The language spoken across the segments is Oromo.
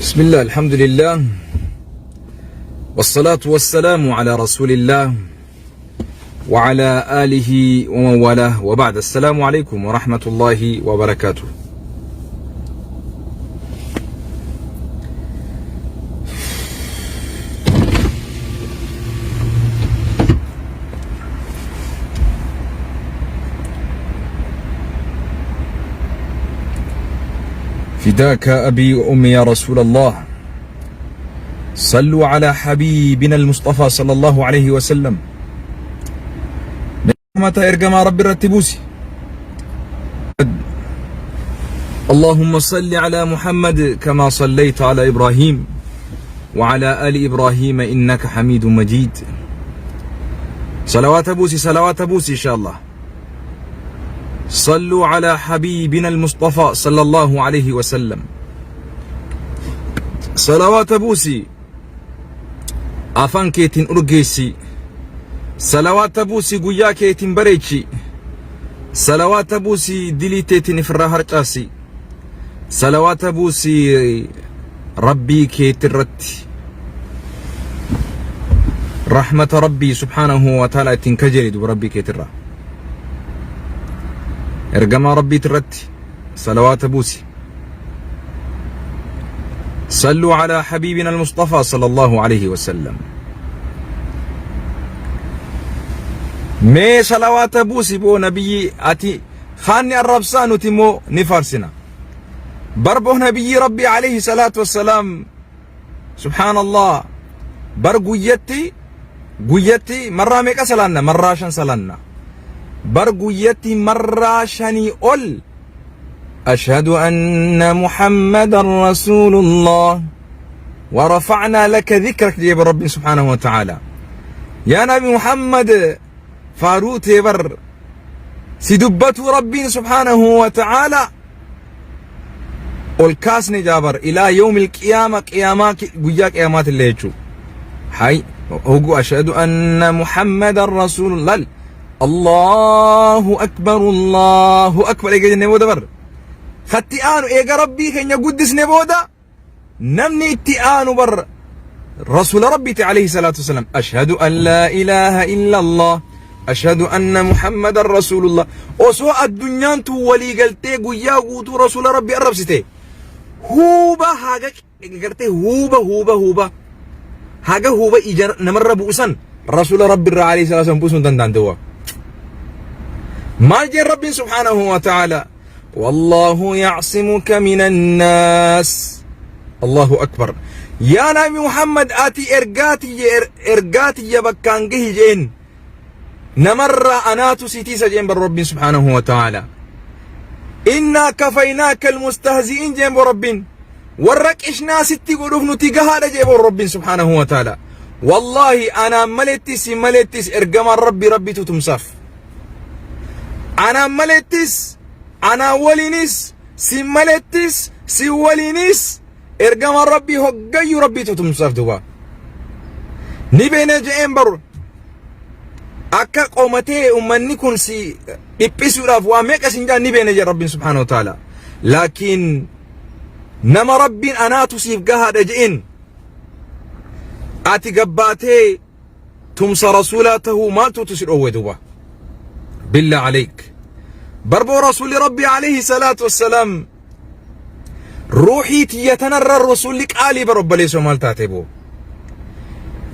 بسم الله الحمد لله والصلاة والسلام على رسول الله وعلى آله ومن والاه وبعد السلام عليكم ورحمة الله وبركاته. فداك أبي وأمي يا رسول الله. صلوا على حبيبنا المصطفى صلى الله عليه وسلم. Rahmata ergamaa Rabbi irratti buusi. اللهم صل على محمد كما صليت على إبراهيم وعلى آل إبراهيم إنك حميد مجيد. صلوات بوسي، صلوات بوسي إن شاء الله. صلوا على حبيبنا المصطفى صلى الله عليه وسلم. صلوات بوسي afaan keetiin urgeessi. Salawaata buusi, guyyaa keetiin bareechi. Salawaata buusi, dilii teetiin ifirraa harcaasi. Salawaata buusi Rabbii keetirratti. Rahmata Rabbii subhaanahu wa ta'ala ittiin kajeeli duba Rabbii keetirraa. Ergamaa Rabbiitirratti salawaata buusi. صلوا على حبيبنا المصطفى صلى الله عليه وسلم. Mee salawaata buusi boo nabiyyi ati kaanni arrabsaa, nuti immoo ni faarsina. Barboo nabiyyi Rabbii alayhi salaatu wassalaam, subhaanallah, bar guyyatti guyyatti marraa meeqa salaanna? Marraa shan salaanna. Bar guyyatti marraa shanii ol أشهد أن محمدا رسول الله ورفعنا لك ذكرك jee ربي سبحانه وتعالى. يا نبي محمد faaruu bar si dubbatu Rabbiin سبحانه وتعالى ol kaasne jaabar إلى يوم القيامة, qiyaamaa, guyyaa qiyaamaati illee jechuu. Hay hogu أشهد أن محمدا رسول الله, الله أكبر الله أكبر eega jennee booda bar khatti aanu eega Rabbii keenya guddisne booda namni itti aanu bar rasuula Rabbiiti عليه الصلاة والسلام. أشهد أن لا إله إلا الله أشهد أن محمدا رسول الله. Osoo addunyaan tun walii galtee guyyaa guutuu rasuula Rabbii arrabsite, huuba haga gartee huuba huuba huuba haga huuba ija namarra buusan rasuula Rabbi irraa عليه الصلاة والسلام buusuu hin danda'an. Waa maal jeen Rabbiin سبحانه وتعالى؟ والله يعصمك من الناس. الله أكبر. Yaa nabi Muhammad, ati ergaatiyya bakkaan gahi jeen, namarraa anaatu si tiisa jeen bar Rabbiin سبحانه وتعالى. إنا كفيناك المستهزئين jeen bo Rabbiin. Warra qishnaa sitti godhuuf nuti gahaadha jee bo Rabbiin سبحانه وتعالى. والله anaan malettis si malettis ergamaan Rabbi Rabbitu tumsaaf. Anaan malettis, anaan waliinis, si malettis, si waliinis ergamaan Rabbii hoggayyuu Rabbitu tumsaaf. Duba ni beene je'een baru akka qomatee ummanni kun si dhiphisuudhaaf waa meeqa sin jaan ni beene jee Rabbiin سبحانه وتعالى. Laakiin nama Rabbiin anaatu siif gahaadha je'een ati gabbaatee tumsa rasuulaa tahuu maaltuutu si dhoowwe duba? بالله عليك. Barboo rasuulli Rabbii عليه الصلاة والسلام ruuxii tiyya tanarra rasuulli qaalii bar. Obboleessoo, maal taate boo?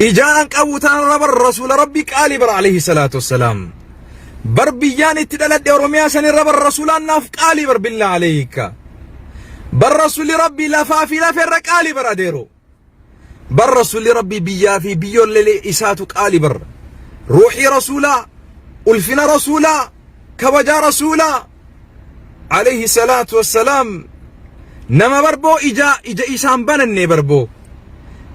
Ijaan an qabu tanarra bar rasuula Rabbii qaalii bar عليه الصلاة والسلام. Bar biyyaan itti dhaladhe Oromiyaa sanirra bar rasuulaan naaf qaalii bar. بالله عليك, bar rasuulli Rabbii lafaa fi lafeerra qaalii bar. Adeero, bar rasuulli Rabbii biyyaa fi biyyoollee isaatu qaalii bar. Ruuxii rasuulaa, ulfina rasuulaa, kabajaa rasuulaa عليه الصلاة والسلام. Nama barboo ija ija isaan bananne, barboo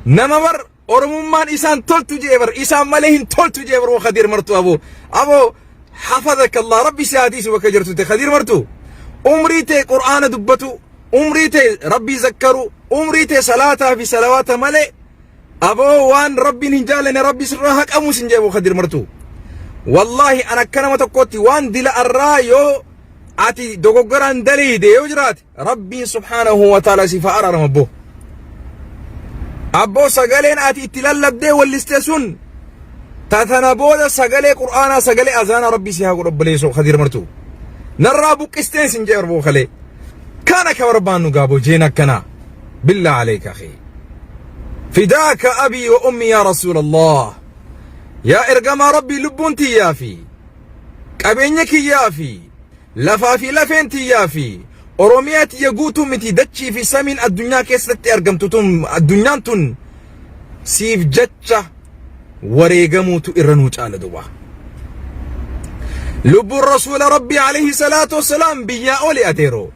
nama bar Oromummaan isaan toltu jee bar, isaan malee hin toltu jee bar. Khadiir Martu, aboo aboo, حفظك الله, Rabbi si hadiisu bakka jirtu te. Khadiir Martu, umrii tee Qur'aana dubbatu, umrii tee Rabbii zakkaru, umrii tee salaataa fi salawaata malee aboo waan Rabbiin hin jaallanne Rabbi sirraa haqamu sin jee. Khadiir Martu, wallaahi an akka nama tokkotti waan dila arraa yoo ati dogoggoraan daliide yoo jiraate Rabbiin سبحانه وتعالى siif haa araarama. Abboo, Abboo sagaleen ati itti lallabdee walliste sun ta tana booda sagalee qur'aanaa sagalee azaanaa rabbii si haa godhu obboleessoo Khadiir Martuu. Narraa buqqisteen sin jee arboo kalee. Kana ka barbaannu gaaboo jeen akkanaa. Billaa aleeka akhi. Fidaaka abii wa ummi yaa rasuulallah. Yaa ergamaa rabbii lubbuun tiyyaa fi qabeenya kiyyaa fi Lafaa fi lafeen tiyyaa fi Oromiyaa tiyya guutuu miti dachii fi samiin addunyaa keessatti argamtu tun addunyaan tun siif jecha wareegamuutu irra nuu caala duba. Lubbuun rasuula rabbii alayhi salaatu wassalaam biyyaa oli adeeroo.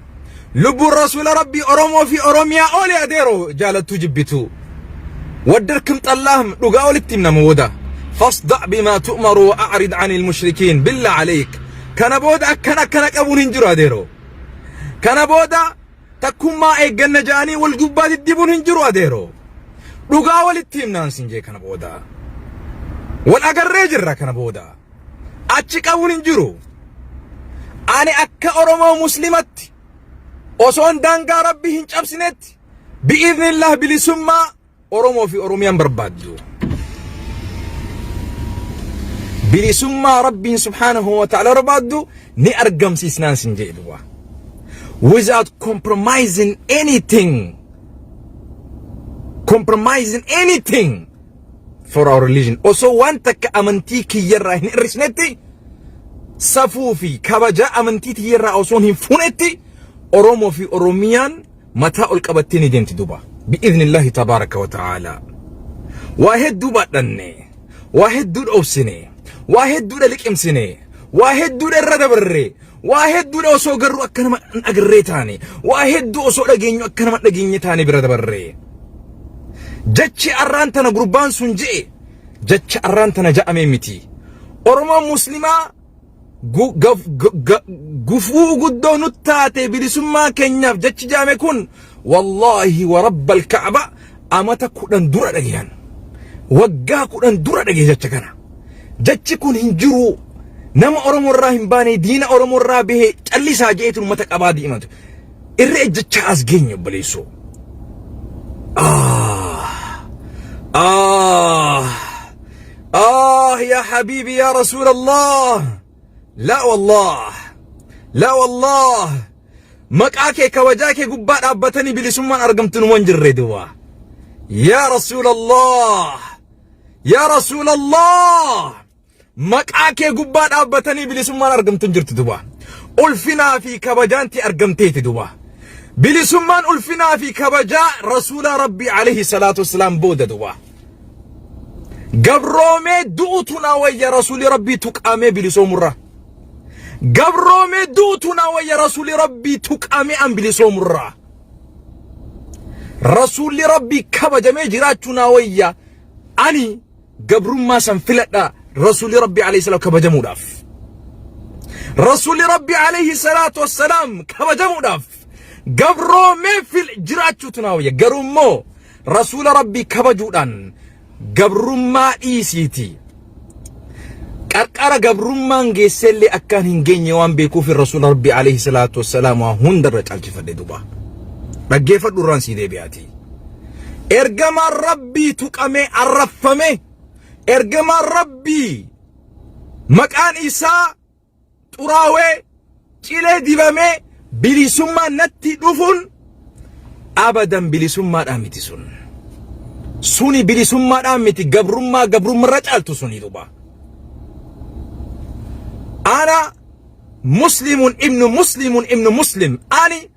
Lubbuun rasuula rabbii Oromoo fi Oromiyaa oli adeeroo jaalattuu jibbituu. Waddarkim xallaahum dhugaa olitti himna booda. Fasda' bimaa tu'maru wa a'rid anil mushrikiin billa alayk. Kana booda akkana akkana qabuun hin jiru adeeroo. Kana booda takkummaa eegganna ja'anii wal gubbaa diddibuun hin jiru adeeroo. Dhugaa walitti himnaan sin jee kana booda. Wal agarree jirra kana booda. Achi qabuun hin jiru. Ani akka Oromoo Muslimatti osoon daangaa Rabbii hin cabsinetti bi'iidhnillah bilisummaa Oromoo fi Oromiyaan barbaaddu. Bilisummaa Rabbiin subhaanahu wa ta'ala barbaaddu ni argamsiisnaan sin jedhe duwwaa. Without compromising anything. Compromising anything for our religion. Osoo waan takka amantii kiyyarraa hin hir'isnetti safuu fi kabajaa amantii tiyyarraa osoo hin fuunetti Oromoo fi Oromiyaan mataa ol qabattee ni deemti duba. Bi'iznillaahi tabaaraka wa ta'aalaa. Waa hedduu baadhanne, waa hedduu dhoobsine, waa hedduudha liqimsine, waa hedduudha irra dabarre, waa hedduudha osoo garuu akka nama hin agarree taane, waa hedduu osoo dhageenyu akka nama hin dhageenye taane bira dabarre. Jechi arraan tana gurbaan sun je'e jecha arraan tana ja'amee miti. Oromoon Muslimaa gufuu guddoo nut taate bilisummaa keenyaaf jechi jaame kun wallaahi wa rabbal ka'aba amata 10 dura dhagayan. Waggaa 10 dura dhagaye jecha kana. Jechi kun hin jiru. Nama Oromoo irraa hin baane diina Oromoo irraa bahe callisaa jeetu uummata qabaa diimatu. Irra ejjechaa as geenye obboleessoo. Ah! Ah! Ah yaa habiibi yaa rasuulallah! Laa wallaah! Laa wallaah! Maqaa kee kabajaa kee gubbaa dhaabbatanii bilisummaan argamtu numa hin jirre duwwaa. Yaa rasuulallah! Yaa rasuulallah! Maqaa kee gubbaa dhaabbatanii bilisummaan argamtu hin jirtu duba. Ulfinaa fi kabajaanti argamteeti duba. Bilisummaan ulfinaa fi kabajaa rasuula Rabbii alayhi salaatu wassalaam booda duba. Gabroomee du'utu naa wayya rasuuli Rabbii tuqamee bilisoomurra. Gabroomee du'utu naa wayya rasuuli Rabbii tuqamee an bilisoomurra. Rasuulli Rabbii kabajamee jiraachuu naa wayya ani gabrummaa san filadha rasuulli rabbii alayhi salaam kabajamuudhaaf. Rasuulli rabbii alayhi salaatu wassalaam kabajamuudhaaf gabroomee fil jiraachuutu naa wayya. Garuu immoo rasuula rabbii kabajuudhaan gabrummaa dhiisiiti. Qarqara gabrummaan geessellee akkaan hin geenye waan beekuuf rasuula rabbii alayhi salaatu wassalaam waa hundarra caalchifadhe duba. Dhaggeeffadhu irraan sii deebi'aati. Ergamaan Rabbii tuqamee arraffame. Ergamaan Rabbii maqaan isaa xuraawee cilee dibamee bilisummaa natti dhufuun abadan bilisummaadhaan miti sun. Suni bilisummaadhaan miti gabrummaa gabrummarra caaltu suni duba. Ana muslimun ibnu muslimun ibnu muslim ani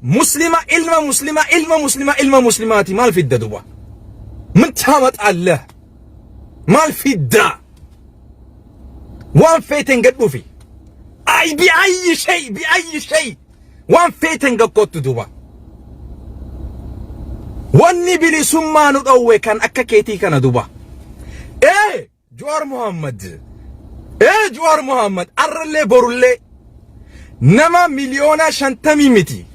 Muslima ilma muslima ilma muslima ilma muslimaati maal fidda duba? Min taamaxaallah maal fidda? Waan feeten gad dhufi. Ay bi ayyi shay bi ayyi shay waan feeten gad kottu duba. Wanni bilisummaa nu dhowwe kan akka keetii kana duba. Ee Jawaar Muhammad ee Jawaar Muhammad arrallee borullee nama 50,000,000 miti.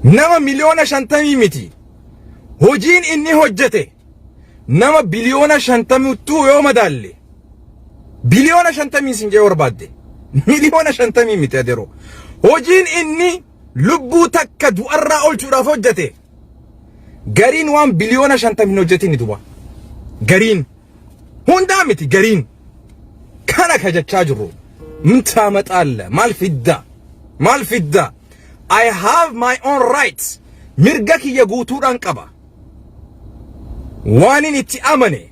Nama 50,000,000 miti. Hojiin inni hojjete nama 50,000,000 yoo madaalle 50,000,000 sin jee barbaadde 50,000,000 miti adeeroo. Hojiin inni lubbuu takka du'arraa oolchuudhaaf hojjete Gariin waan biliyoona 50 hin hojjetin duba. Gariin. Hundaa miti gariin. Kana ka jechaa jirru. Min taamaxaalla maal fidda? Maal fidda? I have my own rights. Mirga kiyya guutuudhaan qaba. Waanin itti amane,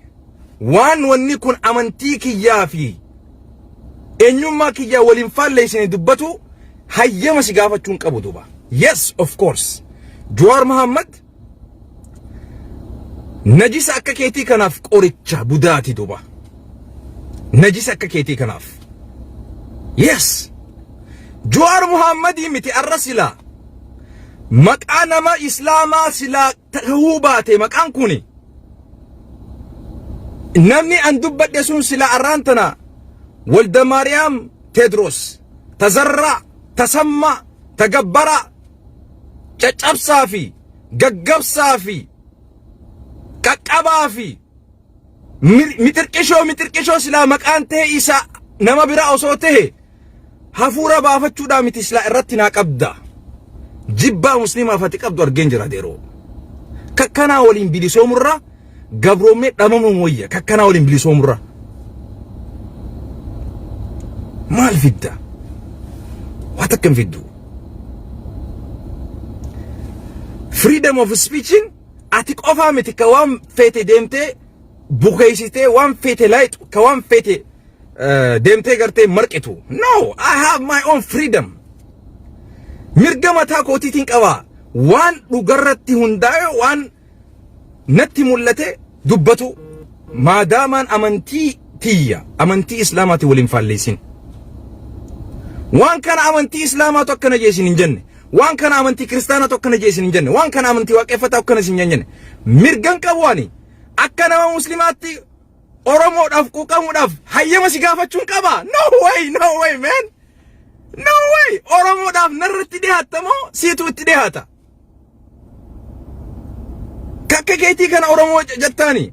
waan wanni kun amantii kiyyaa fi eenyummaa kiyyaa waliin faalleessine dubbatu hayyama si gaafachuu hin qabu duuba. Yes, of course. Jawaar Mohammad najisa akka keetii kanaaf qoricha budaati duuba. Najisa akka keetii kanaaf. Yes. Jawaar Mohammadii miti arra silaa. Maqaa nama Islaamaa silaa ta'uu baate maqaan kuni. Namni an dubbadhe sun silaa arraan tana Walda Maariyaam Teedroos, Tazarraa, Tasammaa, Tagabbaraa, caccabsaa fi gaggabsaa fi qaqqabaa fi mixirqishoo mixirqishoo silaa maqaan ta'e isa nama biraa osoo ta'e hafuura baafachuudhaa miti silaa irratti naa qabda. Jibbaa musliimaaf ati qabdu argeen jira deeroo. Kakkanaa waliin bilisoomurra gabroomnee dhamamuun wayya kakkanaa waliin bilisoomurra. Maal fidda? Waa takka hin fiddu. Freedom of speechin ati qofaa miti ka waan feete deemtee bukeessitee waan feete laayixu ka waan feete deemtee gartee marqitu. No, I have my own freedom. Mirga mataa kootiitiin qaba. Waan dhugarratti hundaa'e waan natti mul'ate dubbatu maadaamaan amantii tiyya amantii islaamaati waliin faalleessin. Waan kana amantii islaamaatu akkana jee isin hin jenne. Waan kana amantii kiristaanaatu akkana jee isin hin jenne. Waan kana amantii waaqeffataa akkana isin hin jenne. Mirgan qabu ani akka nama muslimaatti Oromoodhaaf quuqamuudhaaf hayyama si gaafachuun qaba. No way, no way man. No way. Oromoodhaaf narratti dhihaatta moo siitu itti dhihaata? Kakka keetii kana Oromoo jettaani.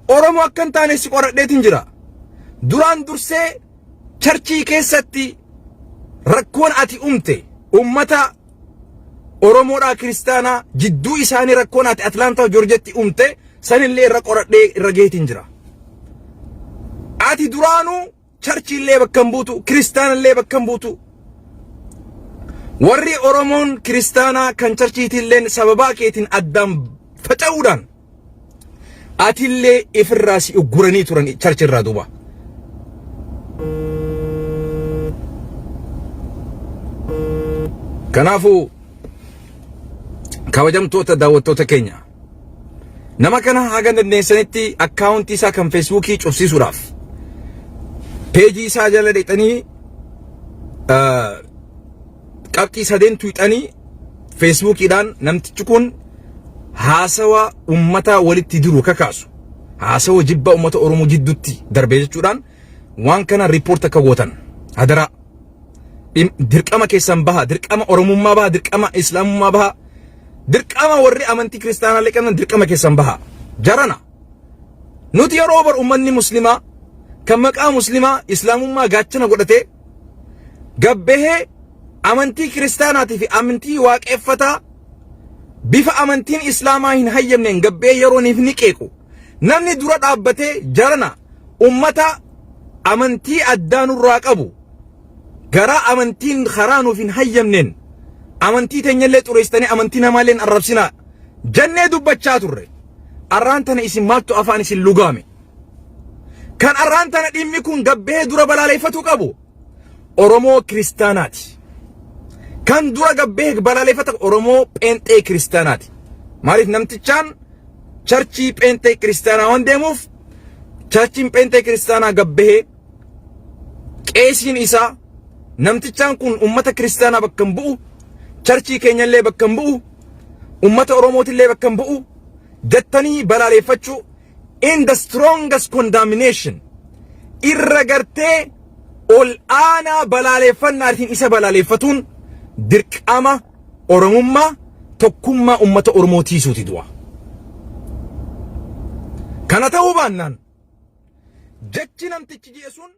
Oromoo akka hin taane si qoradheetiin jira. Duraan dursee charchii keessatti rakkoon ati umte ummata Oromoodhaa kiristaanaa jidduu isaanii rakkoon ati Atlaantaa Joorjetti umte sanillee irra qoradhee irra geetiin jira. Ati duraanuu charchiillee bakka hin buutu, kiristaanallee bakka hin buutu. Warri Oromoon kiristaanaa kan charchiitilleen sababaa keetiin addaan faca'uudhaan atillee ifirraa si ugguranii turan charchirraa duuba. Kanaafuu kabajamtoota daawwattoota keenya nama kana haga dandeessanitti akkaawuntii isaa kan feesbuukii cufsiisuudhaaf peejii isaa jala dhaqxanii qabxii sadeen tuqxanii feesbuukiidhaan namtichi kun haasawa ummataa walitti diru kakaasu haasawa jibba ummata Oromoo jidduutti darbee jechuudhaan waan kana riippoort akka gootan hadaraa dirqama keessan baha dirqama Oromummaa baha dirqama Islaamummaa baha dirqama warri amantii kiristaanaa qabdan dirqama keessan baha jarana nuti yeroo bar ummanni muslimaa kan maqaa muslimaa islaamummaa gaachana godhatee gabbahee amantii kiristaanaatii fi amantii waaqeffataa bifa amantiin islaamaa hin hayyamneen gabbahee yeroo niif ni qeequ namni dura dhaabbatee jarana ummata amantii addaa nurraa qabu garaa amantiin karaa nuuf hin hayyamneen amantii teenyallee xureessitanii amantii namaallee hin arrabsinaa jennee dubbachaa turre. Arraan tana isin maaltu afaan isin lugaame? Kan arraan tana dhimmi kun gabbee dura balaaleffatuu qabu Oromoo kiristaanaati. Kan dura gabbee balaaleffata Oromoo pheenxee kiristaanaati. Maaliif namtichaan charchii pheenxee kiristaanaa waan deemuuf charchiin pheenxee kiristaanaa gabbee qeesiin isaa namtichaan kun ummata kiristaanaa bakka hin bu'u charchii keenyallee bakka hin bu'u ummata Oromootillee bakka hin bu'u jettanii balaaleffachuu in the strongest condemnation irra gartee ol aanaa balaaleffannaatiin isa balaaleffatuun dirqama Oromummaa tokkummaa ummata Oromoo tiisuuti du'a. Kana ta'uu baannaan jechi namtichi jee sun